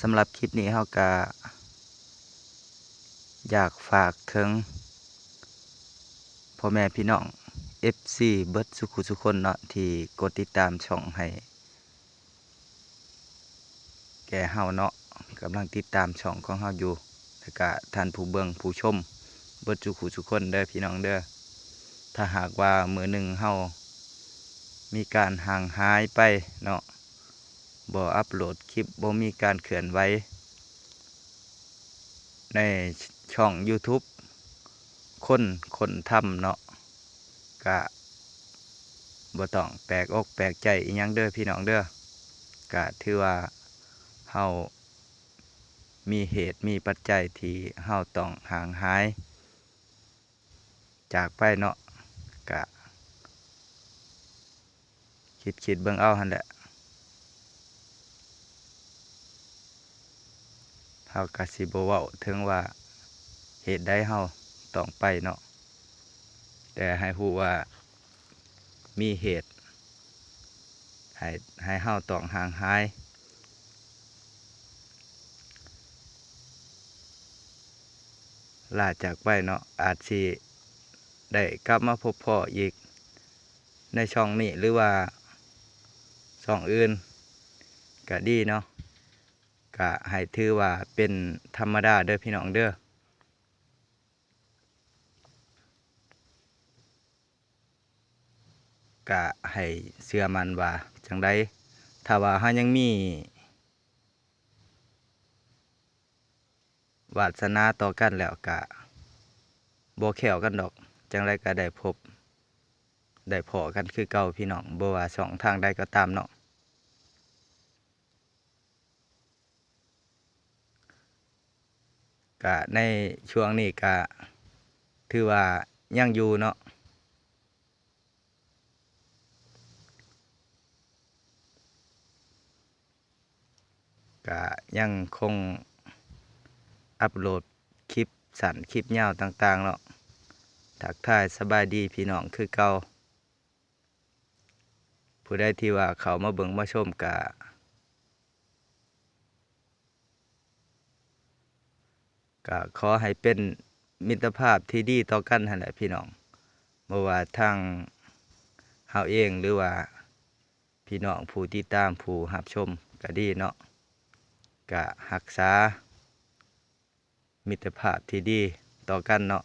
ສຳລັບຄລິບນີ້ເຮົາກະຢາກຝາກເຖິງພໍ່ແມ່ພີ່ນ້ອງ ເອັຟຊີ ເບິດສູ່ຜູ້ສູ່ຄົນເນາະ ທີ່ກົດຕິດຕາມຊ່ອງໃຫ້ແກ່ເຮົາເນາະ ກຳລັງຕິດຕາມຊ່ອງຂອງເຮົາຢູ່ ແລະກະທ່ານຜູ້ເບິ່ງຜູ້ຊົມເບິດສູ່ຜູ້ສູ່ຄົນເດີພີ່ນ້ອງເດີ. ຖ້າຫາກວ່າມື້ໜຶ່ງເຮົາມີການຫ່າງຫາຍໄປເນາະ ບໍ່ອັບໂຫຼດຄລິບ ບໍ່ມີການເຄື່ອນໄຫວໃນຊ່ອງຢູທູບຄົນຄົ້ນທຳເນາະ ກະບໍ່ຕ້ອງແປກອົກແປກໃຈອີ່ຫຍັງເດີພີ່ນ້ອງເດີ. ກະຖືວ່າເຮົາມີເຫດມີປັດໄຈທີ່ເຮົາຕ້ອງຫ່າງຫາຍ ຈາກໄປເນາະ ກະຄິດໆເບິ່ງເອົາຫັ້ນແຫຼະ. ເຮົາກະຊິບໍ່ເວົ້າເຖິງວ່າເຫດໃດເຮົາຕ້ອງໄປເນາະ ແຕ່ໃຫ້ຮູ້ວ່າມີເຫດ ໃຫ້ ໃຫ້ເຮົາຕ້ອງຫ່າງຫາຍ ລາຈາກໄປເນາະ ອາດຊິໄດ້ກັບມາພົບພໍ້ອີກໃນຊ່ອງນີ້ ຫຼືວ່າຊ່ອງອື່ນກະດີເນາະ ກະໃຫ້ຖືວ່າເປັນທຳມະດາເດີພີ່ນ້ອງເດີ. ກະໃຫ້ເຊື່ອໝັ້ນວ່າຈັ່ງໃດ ຖ້າວ່າເຮົາຍັງມີວາດສະໜາຕໍ່ກັນແລ້ວ ກະບໍ່ແຄ້ວກັນດອກ ຈັ່ງໃດກະໄດ້ພົບໄດ້ພໍ້ກັນຄືເກົ່າພີ່ນ້ອງ ບໍ່ວ່າຊ່ອງທາງໃດກໍຕາມເນາະ. ກະໃນຊ່ວງນີ້ກະຖືວ່າຍັງຢູ່ເນາະ ກະຍັງຄົງອັບໂຫຼດຄລິບສັ້ນຄລິບຍາວຕ່າງໆເນາະ. ທັກທາຍສະບາຍດີພີ່ນ້ອງຄືເກົ່າ. ຜູ້ໃດທີ່ວ່າເຂົ້າມາເບິ່ງມາຊົມກະ ກະຂໍໃຫ້ເປັນມິດຕະພາບທີ່ດີຕໍ່ກັນຫັ້ນແຫຼະພີ່ນ້ອງ ບໍ່ວ່າທາງເຮົາເອງ ຫຼືວ່າພີ່ນ້ອງຜູ້ຕິດຕາມຜູ້ຮັບຊົມກະດີເນາະ ກະຮັກສາ ມິດຕະພາບທີ່ດີຕໍ່ກັນເນາະ.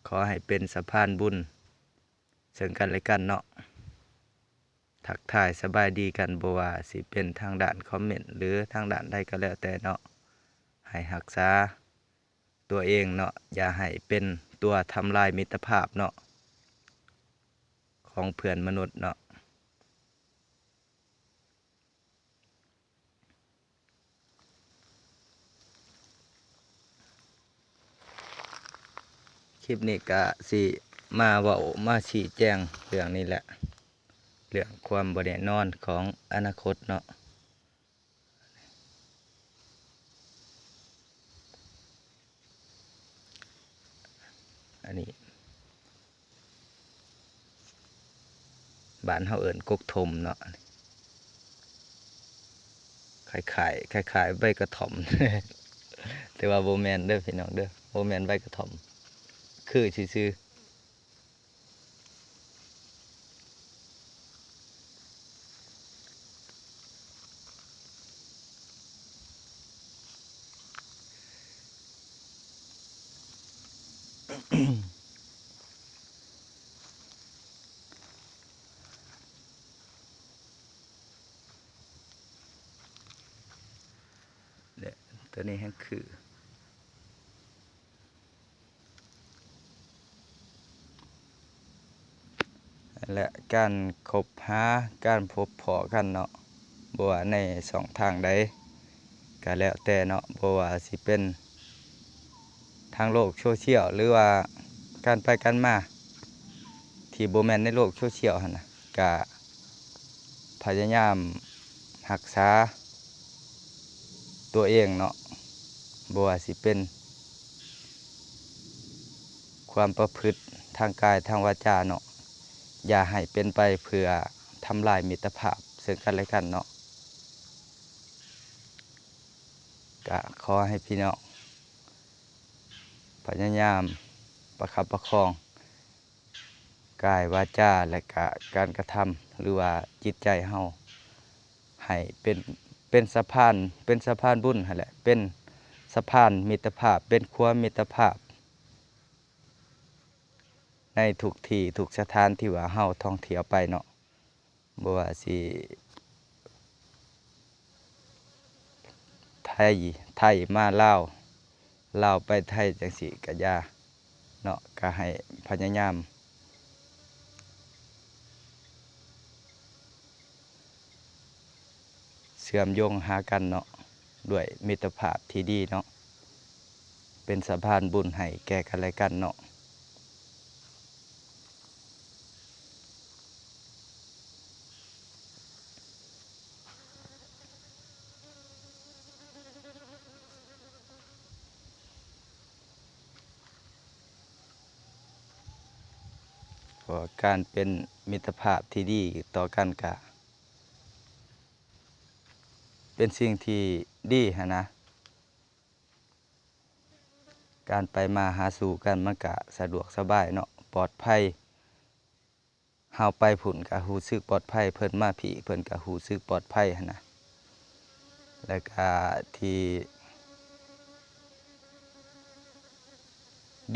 ຂໍໃຫ້ເປັນສະພານບຸນເຊິ່ງກັນແລະກັນເນາະ. ທັກທາຍສະບາຍດີກັນ ບໍ່ວ່າຊິເປັນທາງດ້ານຄອມເມັນ ຫຼື ທາງດ້ານໃດກໍແລ້ວແຕ່ເນາະ. ໃຫ້ຮັກສາຕົວເອງເນາະ ຢ່າໃຫ້ເປັນຕົວທຳລາຍມິດຕະພາບເນາະ ຂອງເພື່ອນມະນຸດເນາະ. ຄລິບນີ້ກະຊິມາເວົ້າມາຊີ້ແຈງເລື່ອງນີ້ແຫຼະ ເລື່ອງຄວາມບໍ່ແນ່ນອນຂອງອະນາຄົດເນາະ. ອັນນີ້ບ້ານເຮົາເອີ້ນກົກຖົມເນາະ ຄ້າຍໆ ຄ້າຍໆໃບກະຖອມ ແຕ່ວ່າບໍ່ແມ່ນເດີພີ່ນ້ອງເດີ ບໍ່ແມ່ນໃບກະຖອມ ຄືຊື່ໆ. ແລະ ຕົວນີ້ແຮ່ງຄື ແລະ ການຄົບຫາ ການພົບພໍ້ກັນເນາະ ບໍ່ວ່າໃນຊ່ອງທາງໃດກໍແລ້ວແຕ່ເນາະ ບໍ່ວ່າຊິເປັນທາງໂລກໂຊຊຽວ ຫຼືວ່າການໄປການມາທີ່ບໍ່ແມ່ນໃນໂລກໂຊຊຽວຫັ້ນນະ ກະພະຍາຍາມຮັກສາຕົວເອງເນາະ ບໍ່ວ່າຊິເປັນ ຄວາມປະພຶດທາງກາຍທາງວາຈາເນາະ ຢ່າໃຫ້ເປັນໄປເພື່ອທຳລາຍມິດຕະພາບເຊິ່ງກັນແລະກັນເນາະ. ກະຂໍໃຫ້ພີ່ນ້ອງພະຍາຍາມປະຄັບປະຄອງກາຍ ວາຈາ ແລະກະການກະທຳ ຫຼືວ່າຈິດໃຈເຮົາ ໃຫ້ເປັນ ເປັນສະພານ ເປັນສະພານບຸນຫັ້ນແຫຼະ ເປັນສະພານມິດຕະພາບ ເປັນຂົວມິດຕະພາບ ໃນທຸກທີ່ທຸກສະຖານທີ່ວ່າເຮົາທ່ອງທ່ຽວໄປເນາະ ບໍ່ວ່າຊິໄທ ໄທມາລາວ ລາວໄປໄທ ຈັ່ງຊີ້ກະຢ່າເນາະ ກະໃຫ້ພະຍາຍາມ ເຊື່ອມໂຍງຫາກັນເນາະ ດ້ວຍມິດຕະພາບທີ່ດີເນາະ ເປັນສະພານບຸນໃຫ້ແກ່ກັນແລະກັນເນາະ ເພາະວ່າການເປັນມິດຕະພາບທີ່ດີຕໍ່ກັນກະ ເປັນສິ່ງທີ່ດີຫັ້ນນະ ການໄປມາຫາສູ່ກັນມັນກະສະດວກສະບາຍເນາະ ປອດໄພ ເຮົາໄປພຸ້ນກະຮູ້ສຶກປອດໄພ ເພິ່ນມາພີ້ເພິ່ນກະຮູ້ສຶກປອດໄພຫັ້ນນະ ແລະກະທີ່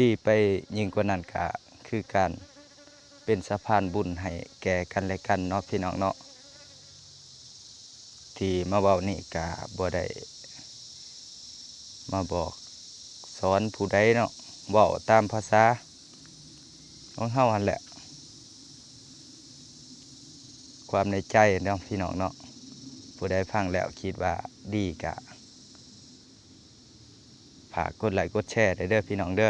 ດີໄປຍິ່ງກວ່ານັ້ນກະຄືການເປັນສະພານບຸນໃຫ້ແກ່ກັນແລະກັນເນາະ ພີ່ນ້ອງເນາະ ທີ່ມາເວົ້ານີ້ກະບໍ່ໄດ້ມາບອກສອນຜູ້ໃດເນາະ ເວົ້າຕາມພາສາຂອງເຮົາຫັ້ນແຫຼະ ຄວາມໃນໃຈເນາະ ພີ່ນ້ອງເນາະ ຜູ້ໃດຟັງແລ້ວຄິດວ່າດີກະ ຝາກກົດໄລກົດແຊໄດ້ເດີພີ່ນ້ອງເດີ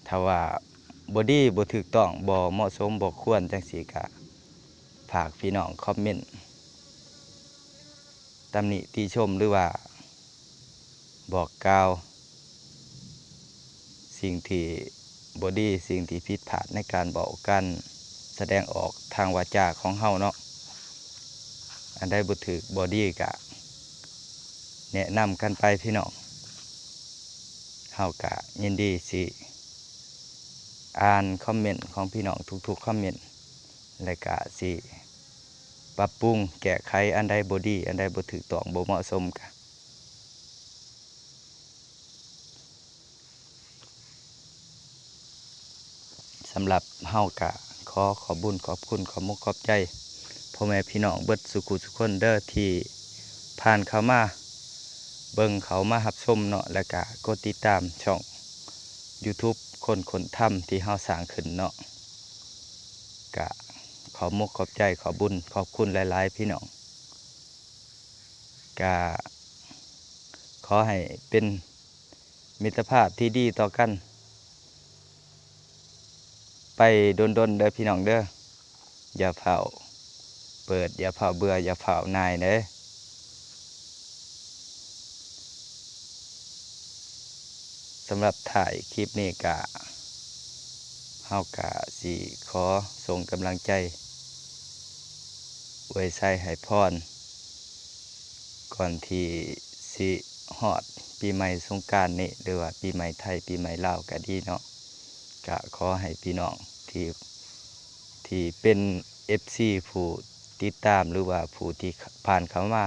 ຖ້າວ່າບໍ່ດີ ບໍ່ຖືກຕ້ອງ ບໍ່ເໝາະສົມ ບໍ່ຄວນ ຈັ່ງຊີ້ກະ ຝາກພີ່ນ້ອງຄອມເມັນຕຳໜິຕິຊົມ ຫຼືວ່າບອກກ່າວ ສິ່ງທີ່ບໍ່ດີ ສິ່ງທີ່ຜິດພາດໃນການເວົ້າ ການສະແດງອອກທາງວາຈາຂອງເຮົາເນາະ ອັນໃດບໍ່ຖືກບໍ່ດີກະແນະນຳກັນໄປພີ່ນ້ອງ ເຮົາກະຍິນດີຊິອ່ານຄອມເມັນຂອງພີ່ນ້ອງທຸກໆຄອມເມັນ ແລະກະຊິປັບປຸງແກ້ໄຂ ອັນໃດບໍ່ດີ ອັນໃດບໍ່ຖືກຕ້ອງ ບໍ່ເໝາະສົມກະ ສຳລັບເຮົາກະຂໍຂອບບຸນຂອບຄຸນ ຂອບມຸກຂອບໃຈພໍ່ແມ່ພີ່ນ້ອງເບິດສູ່ຜູ້ສູ່ຄົນເດີ ທີ່ຜ່ານເຂົ້າມາເບິ່ງ ເຂົ້າມາຮັບຊົມເນາະ ແລະກະກົດຕິດຕາມຊ່ອງຢູທູບຄົນຄົ້ນທຳທີ່ເຮົາສ້າງຂຶ້ນເນາະ ກະຂອບມຸກຂອບໃຈ ຂອບບຸນຂອບຄຸນຫຼາຍໆ ພີ່ນ້ອງ ກະຂໍໃຫ້ເປັນ ມິດຕະພາບທີ່ດີຕໍ່ກັນ ໄປດົນໆເດີພີ່ນ້ອງເດີ ຢ່າຟ້າວເປີດ ຢ່າຟ້າວເບື່ອ ຢ່າຟ້າວໜ່າຍເດີ. ສຳລັບທ້າຍຄລິບນີ້ກະ ເຮົາກະຊິຂໍສົ່ງກຳລັງໃຈ ອວຍໄຊໃຫ້ພອນ ກ່ອນທີ່ຊິຮອດປີໃໝ່ສົງການນີ້ ຫຼືວ່າປີໃໝ່ໄທ ປີໃໝ່ລາວກະດີເນາະ, ກະຂໍໃຫ້ພີ່ນ້ອງທີ່ ທີ່ເປັນເອັຟຊີ ຜູ້ຕິດຕາມ ຫຼືວ່າຜູ້ທີ່ຜ່ານເຂົ້າມາ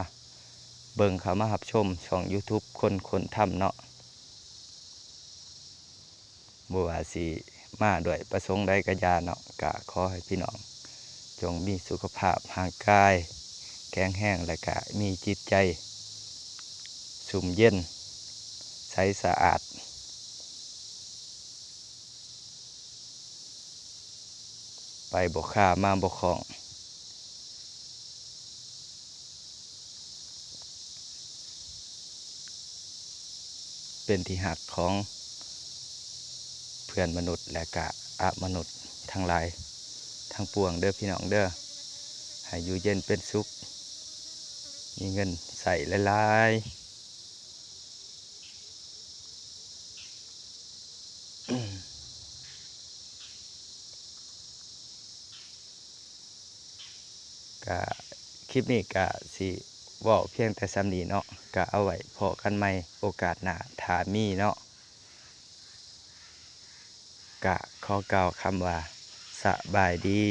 ເບິ່ງ ເຂົ້າມາຮັບຊົມຊ່ອງຢູທູບຄົນຄົ້ນທຳເນາະ. ບໍ່ວ່າຊິມາດ້ວຍປະສົງໃດກະຢ່າເນາະ, ກະຂໍໃຫ້ພີ່ນ້ອງຈົ່ງມີສຸຂະພາບຮ່າງກາຍແຂງແຮງ ແລະກະມີຈິດໃຈຊຸ່ມເຢັນໃສສະອາດ. ໄປບໍ່ຄາມາບໍ່ຂ້ອງ ເປັນທີ່ຮັກຂອງເພື່ອນມະນຸດ ແລະກະອະມະນຸດທັງຫຼາຍທັງປວງເດີພີ່ນ້ອງເດີ. ໃຫ້ຢູ່ເຢັນເປັນສຸກ ມີເງິນໃຊ້ຫຼາຍໆ. ກະ ຄລິບນີ້ກະຊິ ເວົ້າພຽງແຕ່ສ່ຳນີ້ເນາະ, ກະເອົາໄວ້ພໍ້ກັນໃໝ່ໂອກາດໜ້າ ຖ້າມີເນາະ. ກະຂໍກ່າວຄຳວ່າ ສະບາຍດີ.